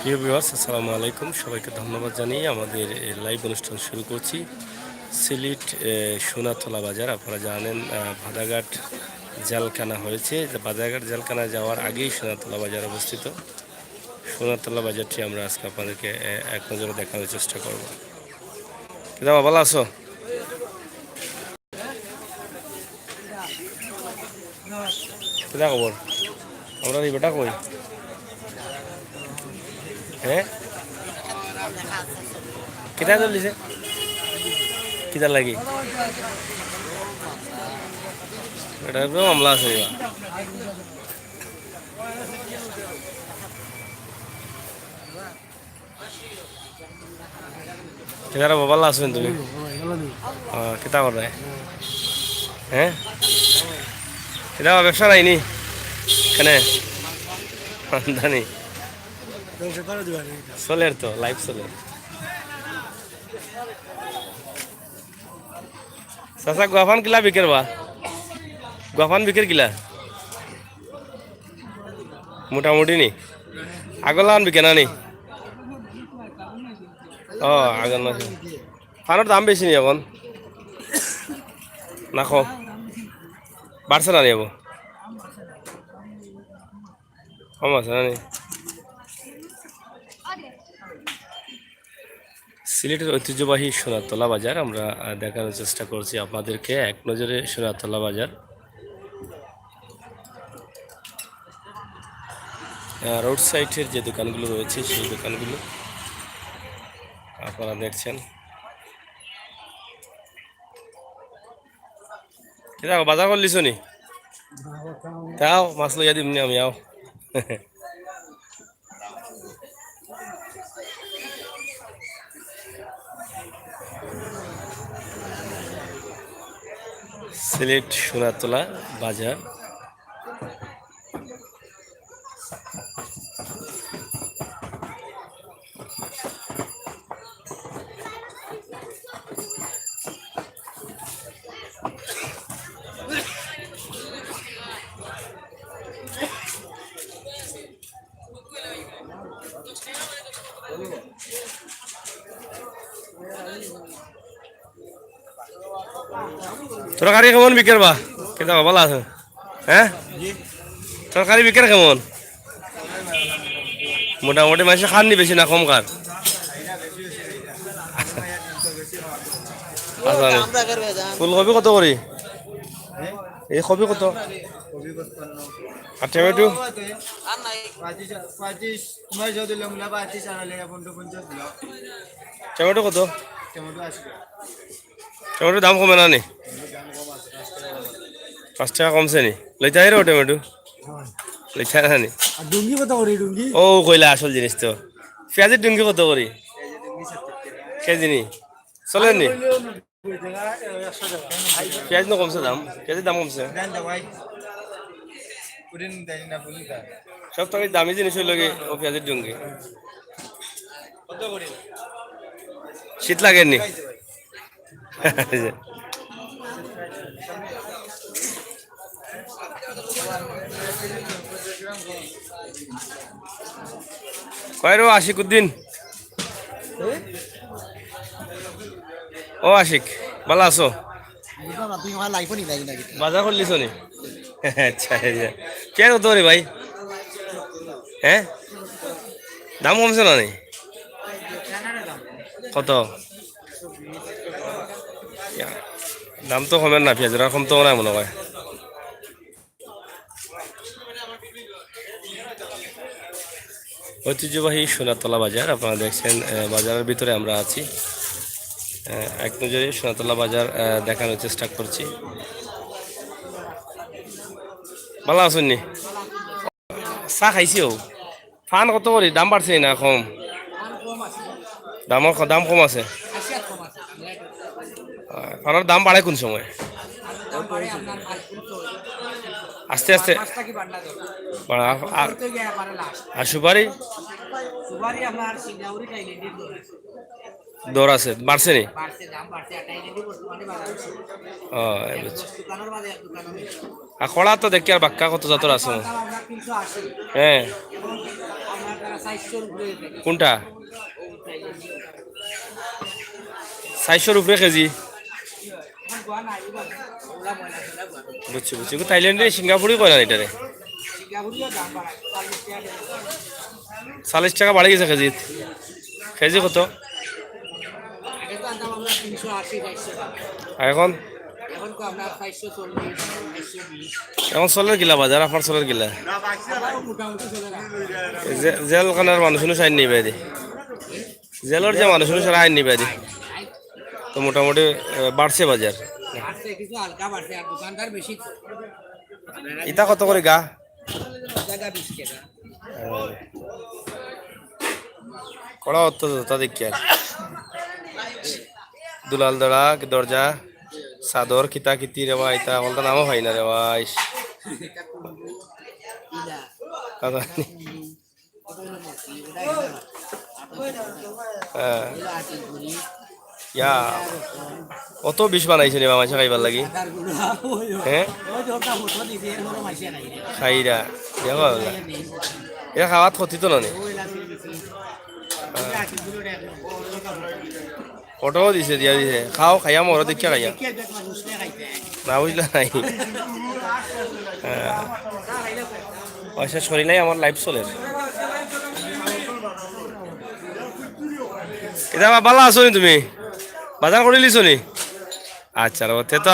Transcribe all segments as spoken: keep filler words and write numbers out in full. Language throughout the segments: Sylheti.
প্রিয় ভিউয়ার্স, আসসালামু আলাইকুম। সবাইকে ধন্যবাদ জানিয়ে আমাদের এই লাইভ অনুষ্ঠান শুরু করছি। সিলেট, এ, সোনাতলা বাজার। আপনারা জানেন, আহ, বাধাঘাট জেলখানা হয়েছে। যে বাধাঘাট জেলখানা যাওয়ার আগেই সোনাতলা বাজার অবস্থিত। সোনাতলা বাজারটি আমরা আজকে আপনাদেরকে, এ, এক নজরে দেখানোর চেষ্টা করব। কিতা বাবা, ভালা আছো? কিতা খবর? আমরার ই বেটা কই? হে? কিতা দল দিছে? কিতার লাগি? এটা তো মামলা আছে এবার। কিতা রে বাবা, ভালা আছো নি তুমি? আহ, কিতা কররায়? হে? কিতা ব্যবসা নাই নি? কেনে? আমদানি? চলের তো, লাইভ চলের। চাচা, গুয়াফান কিলা বিকের বা? গুয়াফান বিকের কিলা? মোটামুটি নি? আগর লাখান বিকে না নি? ও, আগর না। ফানর দাম বেশি নি এখন? না কম? বাড়ছে না নি এখন? কম আছে না নি? সিলেটের ঐতিহ্যবাহী সোনাতলা বাজার আমরা, আহ, দেখানোর চেষ্টা করছি আপনাদেরকে এক নজরে সোনাতলা বাজার। আহ, রোড সাইডের যে দোকানগুলো রয়েছে, সেই দোকানগুলো আপনারা দেখছেন। কিতা বাজার করলিছো নি? তাও মাছ লইয়া দিমনি আমি, আও। সিলেট সোনাতলা বাজার। তরকারি কেমন বিকের বা? কিতা বা, ভালা আছে? হে? তরকারি বিকের কেমন? মোটামুটি মানষে খার নি বেশি না কম খার? আচ্ছা, ফুলকপি কত করি? এই কপি কত? আর টমেটো? পঁয়ত্রিশ, পঁয়ত্রিশ, তোমরা যদি লেমুলা পঁয়ত্রিশ আর লেগে পনেরো পঞ্চাশ দিও। টমেটো কত? টমেটো আশি টাকা। টমেটোর দাম কমে না নি? পাঁচ টাকা কমছে নি? লইতা আইরো টমেটো? লইতা না নি? আর ডুঙ্গি কত করি ডুঙ্গি? ও কইলা আসল জিনিস তো। পিয়াজর ডুঙ্গি কত করি? কেজি নি? চলের নি? পিয়াজ না কমছে দাম? পিয়াজর দাম কমছে? সব থাকি দামি জিনিস অইলো গি ও পিয়াজর ডুঙ্গি। শীত লাগের নি? কই রো আশিক উদ্দিন? ও আশিক, ভালা আছো? বাজার করলিছো নি? আচ্ছা, আচ্ছা। পিয়াজ কত করি ভাই? হে? দাম কমছে না নি? কত? দাম তো কমের না, পিয়াজর আর কমতো না মনে হয়। ঐতিহ্যবাহী সোনাতলা বাজার আপনারা দেখছেন, আহ, বাজারের ভিতরে আমরা আছি। আহ, এক নজরে সোনাতলা বাজার, আহ, দেখানোর চেষ্টা করছি। ভালা আছইন নি? চা খাইছি ও। পান কত করি? দাম বাড়ছে না কম? দামর ক-, দাম কম আছে। আহ, পানর দাম বাড়ে কোন সময়? আস্তে আস্তে। বাড়া, আর, আর সুপারি? দর আছে, বাড়ছে নি? ও, এই বুঝছি। আর কলা তো দেখি আর বাক্কা কত জাতর আছে। হ্যাঁ। কোনটা? চাইরশোর উপরে কেজি। বুঝছি, বুঝছি। ইগু থাইল্যান্ডি, সিঙ্গাপুরি কয় না ইটারে? চাল্লিশ টেকা বাড়ি গেছে কেজিত। কেজি কত? আর এখন? এখন চলের কিলা বাজার, আপনার চলের কিলা? জেলখানার মানুষ উনি সাইন নিবে দি, জেলর যে মানুষ উনি সারা আইন নিবে দি। তো মোটামুটি, আহ, বাড়ছে বাজার। ইতা কত করি গা? কড়া অত জুতা দেখিয়ার। দুলাল দড়া, দরজা, চাদর, কিতা কিতি রে বা, ইতা হকলতা নামও পাই না রে বা, ইস। হ্যাঁ। ইয়া, অত বিষ বানাইছে নি বা মাইনষে খাইবার লাগি? হ্যাঁ? খাইরা, দেখো, এরা খাওয়াত ক্ষতি তো না নি। হ্যাঁ। ফটো দিছে, দিয়া দিছে। খাও, খাইয়া মরো, দেখিয়া খাইয়া। না বুঝলা নাই? হ্যাঁ। ও, শেষ করি নাই, আমার লাইভ চলের। কিতা বা, বালা আছো নি তুমি? বাজার করিলিছো নি? আচ্ছা, রে, তে তো,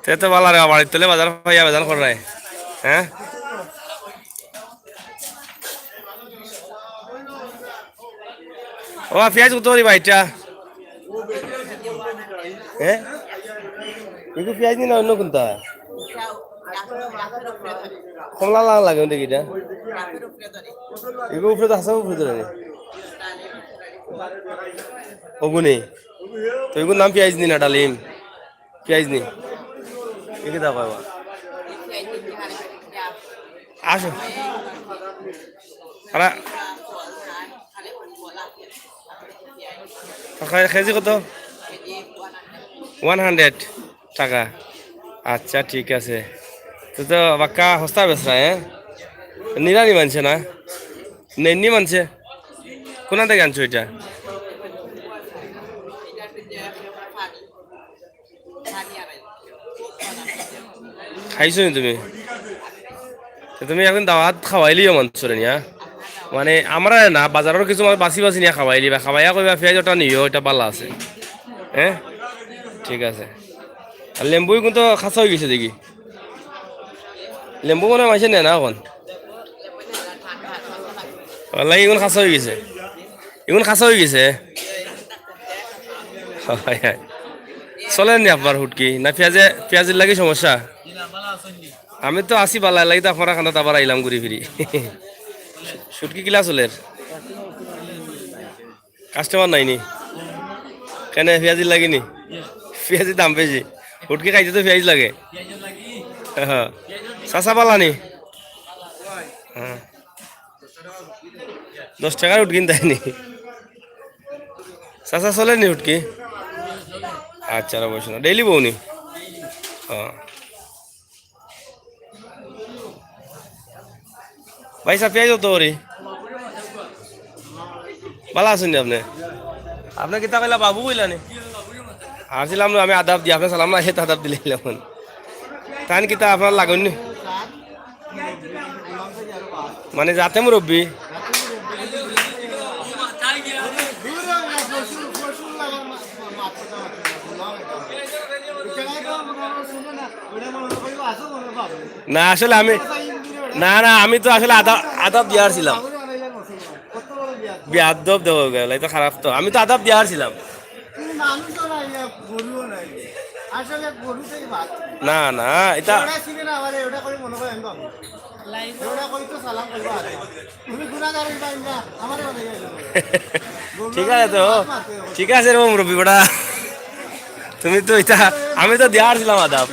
তে তো বালা রে, বাড়িত তলে বাজার পাইয়া বাজার করায়। হ্যাঁ? ও, পিয়াজ কত করি বা ইটা? হ্যাঁ? ইগু পিয়াইজ নি না অন্য কুনটা? কমলা লাল লাগে দেখি ইটা। ইগু উপরে তো আছে, উপরে ধরে নি। অগু নি। তো ইগুর নাম পিয়াইজ নি না ডালিম? পিয়াইজ নি। একে দাও বাবা। আসো। আরা, কে-, কেজি কত? ওয়ান হান্ড্রেড টাকা। আচ্ছা, ঠিক আছে। তো, তো বাক্কা হস্তা বেচরা, হ্যাঁ? নিরানি মানছে না? নেননি মানছে? কোনা থাকি আনছো ইটা? খাইছো নি তুমি? তো তুমি এখন দাওয়াত খাওয়াইলিও মানষরে নিয়া। মানে, আমরা না, বাজারর কিছু মানুষ বাছি বাছি নিয়া খাওয়াইলি বা খাওয়াইয়া কইবা, "পিয়াইজ ওটা নিও, ওটা বালা আছে।" হ্যাঁ? ঠিক আছে। আর লেম্বু ইগুন তো খাসা অই গেছে দেখি। লেম্বু মনে অয় মাইনষে নেয় না এখন। ওয়াল্লাহি, ইগুন খাসা অই গেছে। ইগুন খাসা অই গেছে। হয়, হয়। চলের নি আপনার হুটকি? না পিয়াজে, পিয়াজর লাগি সমস্যা? আমি তো আছি বালা, এর লাগি তো আপনার কান্দাত আবার আইলাম ঘুরি ফিরি। শুটকি কিলা চলের? কাস্টমার নাই নি? কেনে, পিয়াজির লাগি নি? পিয়াজির দাম বেশি। হুটকি খাইতে তো পিয়াজ লাগে। হ্যাঁ। চাচা বালা নি? হ্যাঁ। দশ টাকার হুটকি কিনতে আইনি। চাচা চলের নি হুটকি? আচ্ছা, আর অবশ্য না। ডেইলি বউনি? হ্যাঁ। ভাই সাহেব, পিয়াইজ কত করি? বালা আছইন নি আপনে? আপনে কিতা কইলা, বাবু কইলা নি? আসিলাম না, আমি আদাব দি, আপনে সালাম না, হেত আদাব দিলে এলাম। তাইন কিতা আপনার লাগইন নি? মানে জাতে মুরব্বি? না, আসলে আমি, না, না, আমি তো আসলে আদাব, আদাব দিয়া আরছিলাম। বিয়াদব দেখো গেল, এটা খারাপ তো। আমি তো আদাব দিয়া আরছিলাম। তুমি মানুষ তো না, ইয়া গরুও না। আসলে গরু থেকে বাদ। না, না, এটা ওটা ছিল না, আবার ওটা করে মনে করে আমি বাবু। ওটা কই তো সালাম করবো আরে। তুমি গুনাহগার হইবা ইন্দা, আমারে বানাই গেল। ঠিক আছে তো, ঠিক আছে রে মুরব্বি বেটা। তুমি তো এটা, আমি তো দিয়া আরছিলাম আদাব।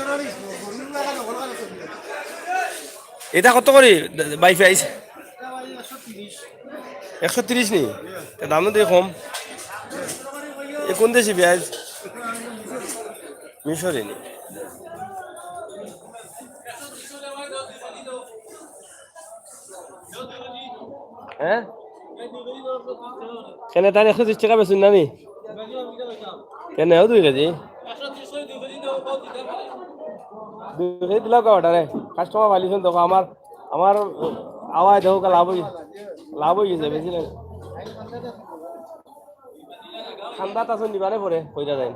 এটা কত করি ভাই পিয়াইজ? একশো তিরিশ নি? তা দামও দিয়ে কম। এ কোন দেশি পিয়াইজ? মিশরি নি? হ্যাঁ? কেনে তাইন একশো তিরিশ টেকা বেচইন না নি? কেনে ও দুই কেজি? দুই কেজি দিলাও কা অর্ডারে। কাস্টমার পাইলিছইন দেখো, আমার, আমার আওয়ায় দেখো লাভ অই, লাভ অই গেছে, বেশি লাগে। ঠান্ডাত আছো নিবানে পরে, কইরা যাইন।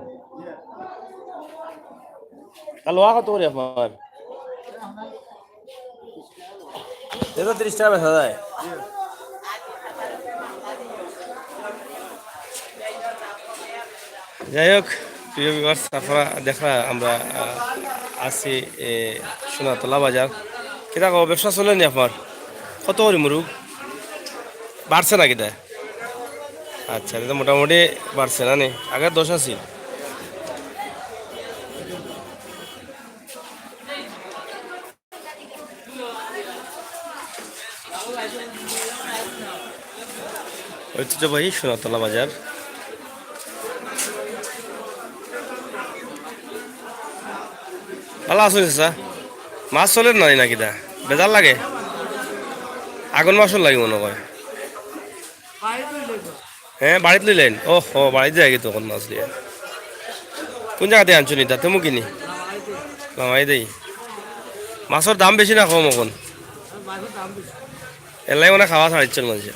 আর লোহা কত করি আপনার? এটা তিরিশ টেকা বেচা যায়। যাই হোক, প্রিয় viewers, আপনারা দেখরা আমরা, আহ, আছি, এ, সোনাতলা বাজার। কিতা কও, ব্যবসা চলে নি আপনার? কত করি মুরুগ? বাড়ছে না কিতা? আচ্ছা, এটা তো মোটামুটি বাড়ছে না নি? আগে দশ আছিল। ঐতিহ্যবাহী সোনাতলা বাজার। ভালা আছইন চাচা? মাছ চলের না নি না কিতা? বেজার লাগে? আগুন মাছর লাগি মনো কয়। হ্যাঁ, বাড়িত লইলাইন? ওহো, বাড়িত যায়গি তখন মাছ লইয়া। কোন জাগাত আনছো নি? তাতে মুখি নি? লামাই দেই। মাছর দাম বেশি না কম অখন? এলাই মানে খাওয়া ছাড়িচ্ছন মানষে।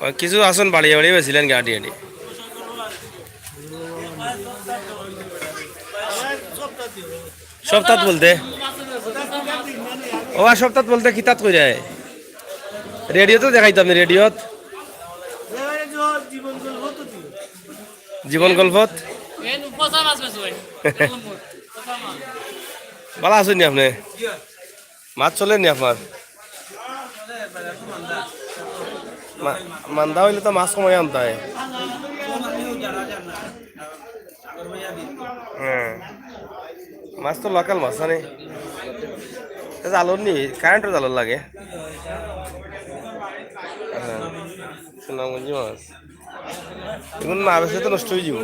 ওই কিছু আছইন বাড়িয়া বাড়িয়া বেচিলাইন গাড়ি গাড়ি। সপ্তাহ বলতে? ও, আর সপ্তাহ বলতে কিতাত কইরা? রেডিওত দেখাইতাম নি, রেডিওত। জীবন গল্পত? ভালা আছইন নি আপনে? মাছ চলের নি আপনার? মা-, মান্দা অইলে তো মাছ কমাই আনতা অয়। হ্যাঁ। মাছ তো লোকাল মাছ, জানি। এ জালর নি, কারেন্টর জালর লাগে। হ্যাঁ। সুনামগঞ্জি মাছ। ইগুন না বেচলে তো নষ্ট অই যিবো।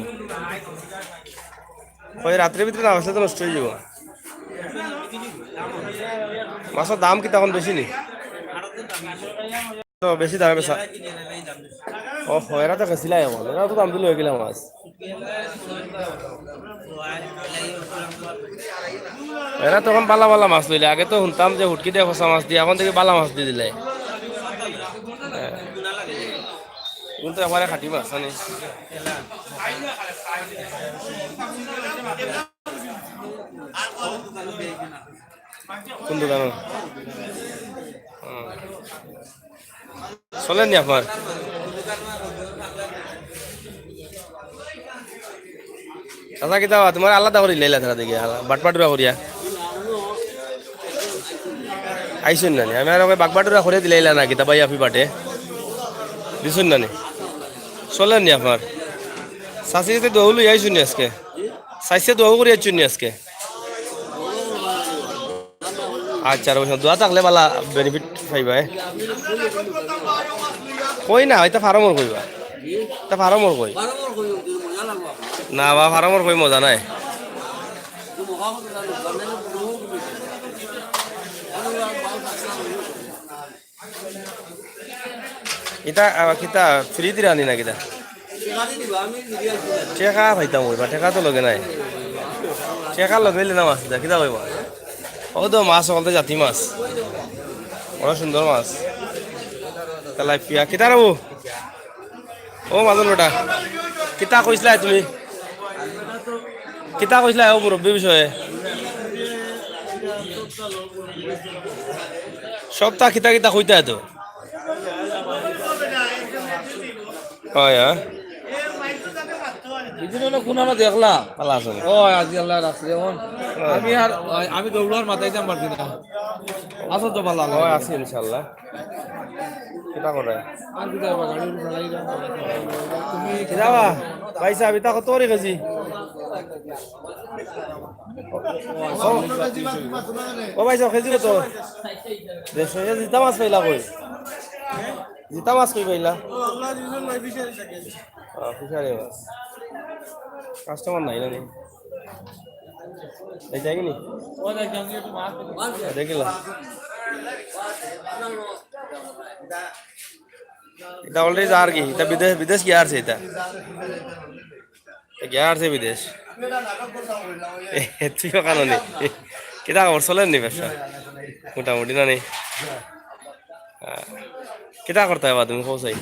ওই রাত্রের ভিতরে না বেচলে তো নষ্ট অই যিবো। মাছর দাম কিতা অখন বেশি নি? তো বেশি দামে বেচা। ও, এরা তো গেছিলা অখন, এরা তো দাম দিয়া লই গেলা মাছ। এরা তো অখন ভালা ভালা মাছ লইলে, আগে তো হুনতাম যে হুটকি দিয়া, ফসা মাছ দিয়া, অখন দেখি ভালা মাছ দি দিলে। হ্যাঁ। ইগুন তো একবারে খাঁটি মাছ, জানি। কোন দোকানো? হুম। চলের নি আপনার? চাচা, কিতা বা, তুমার আলাদা করি লইলা তারা দেখি, বাটপাটুরা করিয়া। আইছইন না নি? আমি আর ওকে বাগবাটুরা করিয়া দিলাইলা না কিতা ভাই, আপনি বাটে? দিছইন না নি? চলের নি আপনার? চাচিয়ে তো দোয়া লই আইছইন নি আজকে? চাচিয়ে দোয়া করি আইছইন নি আজকে? আচ্ছা, আর বলছিলাম, দোয়া থাকলে বালা benefit পাইবা, এ? কই না, এটা ফার্মর কইবা। এটা ফার্মর কই। না বা, ফার্মর কই মজা নাই। এটা আবার কিতা free দিরা নি না কিতা? টেকা পাইতাম কইবা, টেকা তো লগে নাই। টেকা লগে অইলে না মাছ দিতা, কিতা কইবা? ও তো মাছ, অকল তো জাতি মাছ। বড় সুন্দর মাছ। তেলাপিয়া। কিতা রে ও? ও মাজন বেটা, কিতা কইছলায় তুমি? কিতা কইছলায় ও মুরব্বি বিষয়ে? সপ্তাহ কিতা কিতা কইতায় তো। হয়, হ্যাঁ। ইদিন অনো কুনানো দেখলা। ভালা আছো? ও, আজি আল্লাহ রাখছে। অখন আমি আর, আমি দৌড়ার মাথায় যাম পারছি না। আছো তো ভালা? ও, আছি ইনশাআল্লাহ। কিতা করে? আর কিতা বা, গাড়ি উঠে চালাই যাও। তুমি কিতা বা? ভাই সাহেব, ইতা কত করি কেজি? ও, ও ভাই সাহেব, কেজি কত? দেড়শো। এ জিতা মাছ পাইলা কই? জিতা মাছ কই পাইলা? ও, ফিশারি মাছ। কাস্টমার নাই না নি? এই যাই নি? দেখিলা। ইটা already যার কি? ইটা বিদেশ, বিদেশ গিয়া হারছে ইটা। ইটা গিয়া হারছে বিদেশ। এ, তুইও কানো নি? কিতা খবর, চলের নি ব্যবসা? মোটামুটি না নি? হ্যাঁ। কিতা করতায় বা তুমি, কও চাই?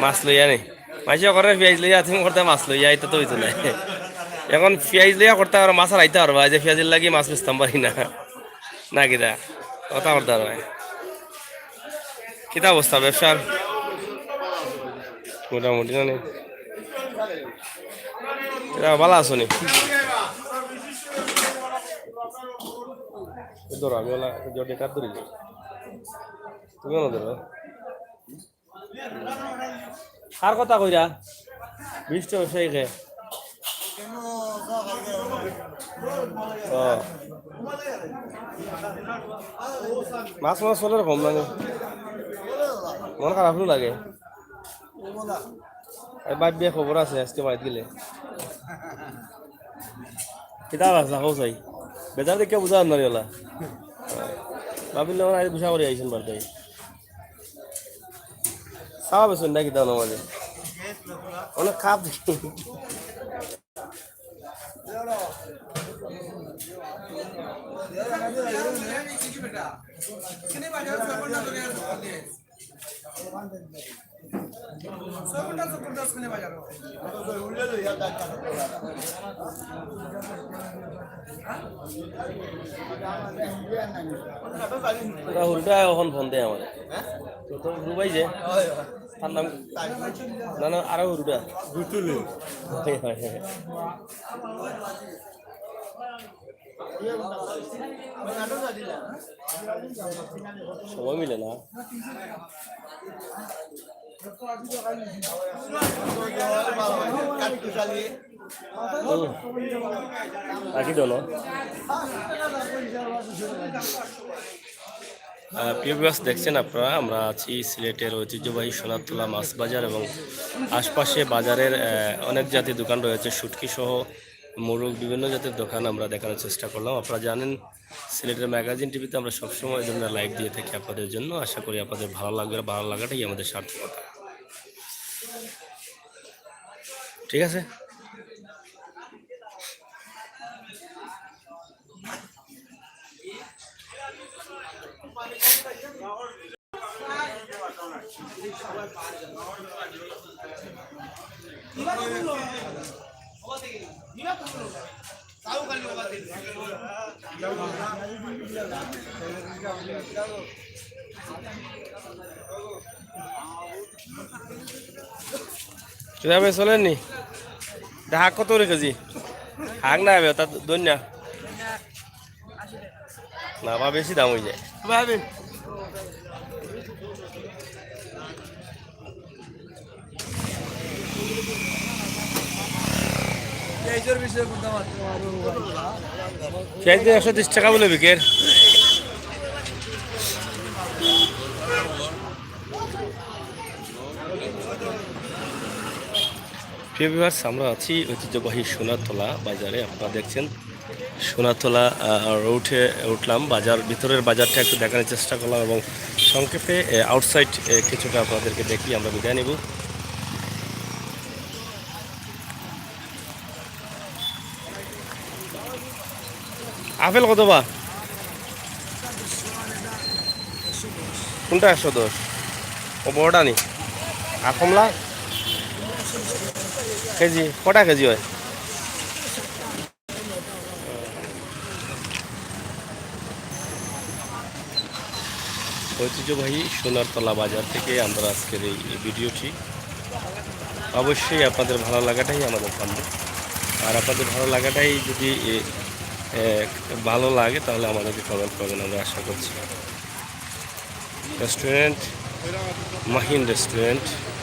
মাছ লইয়া নি? মাইনষে করে পিয়াইজ লইয়া, তুমি করতায় মাছ লইয়া, ইতা তো অইতো নায়। অখন পিয়াইজ লইয়া করতায় আর মাছ আর আইতা পারবা, যে পিয়াইজর লাগি মাছ বেচতাম পারি না। না কিতা? কথা করতায় পারবা। কিতা অবস্থা ব্যবসার? মোটামুটি না নি? এরা ভালা আছো নি? এ ধরো, আমি ওলা জোরে কাট ধরি যাই। তুমি না ধরো। কার কথা কইরা? বিশিষ্ট ব্যবসায়ীকে। ও। মাছ মাছ চলের কম না নি? মন খারাপ লাগে। এই বাদ দিয়া খবর আছে আজকে বাড়িত গেলে। কিতা আছে, কও চাই? বেজার দেখিয়া বুঝা আর নারি ওলা। ভাবিলে ওরা আজ গুসা করি আইছেন বাড়িত। চা বেচইন না কিতা অনো মাঝে? অনেক কাপ দেখি। ওরা হুরুটা অখন ফোন দেয় আমারে। তো তোর গুরু ভাই যে, তার নাম, না, না, আরো হুরুটা। গুতুলু। হয়, হয়, হয়। সময় মিলে না। হুম। রাখি দেও না। আহ, প্রিয় ভিউয়ার্স, দেখছেন আপনারা, আমরা আছি সিলেটের ঐতিহ্যবাহী সোনারতলা মাছ বাজার এবং আশপাশে বাজারের, আহ, অনেক জাতির দোকান রয়েছে, শুটকি সহ মুরুগ, বিভিন্ন জাতের দোকান আমরা দেখানোর চেষ্টা করলাম। আপনারা জানেন, সিলেটের ম্যাগাজিন টিভিতে আমরা সবসময় এই ধরনের লাইভ দিয়ে থাকি আপনাদের জন্য। আশা করি আপনাদের ভালো লাগবে, আর ভালো লাগাটাই আমাদের সার্থকতা। ঠিক আছে। কিভাবে চলেনি? এটা হাক কত করে কেজি? হাক না হবে, ওটা দইনা। না, বা বেশি দাম হয়ে যায়। পিঁয়াজ তো একশো তিরিশ টাকা বলে বিকের। প্রিয় ভিউয়ার্স, আমরা আছি ঐতিহ্যবাহী সোনারতলা বাজারে। আপনারা দেখছেন সোনারতলা, আহ, রোডে উঠলাম, বাজার, ভিতরের বাজারটা একটু দেখানোর চেষ্টা করলাম এবং সংক্ষেপে, আহ, আউটসাইড, আহ, কিছুটা আপনাদেরকে দেখিয়ে আমরা বিদায় নিব। আপেল কত বা? কোনটা একশো দশ? ও বড়টা নি? আর কমলা? কেজি? কটা কেজি হয়? ঐতিহ্যবাহী সোনারতলা বাজার থেকে আমরা আজকের এই ভিডিওটি। অবশ্যই আপনাদের ভালো লাগাটাই আমাদের কাম্য। আর আপনাদের ভালো লাগাটাই যদি, এ, এ, ভালো লাগে, তাহলে আমাদেরকে কমেন্ট করবেন, আমরা আশা করছি। রেস্টুরেন্ট, মাহিন রেস্টুরেন্ট।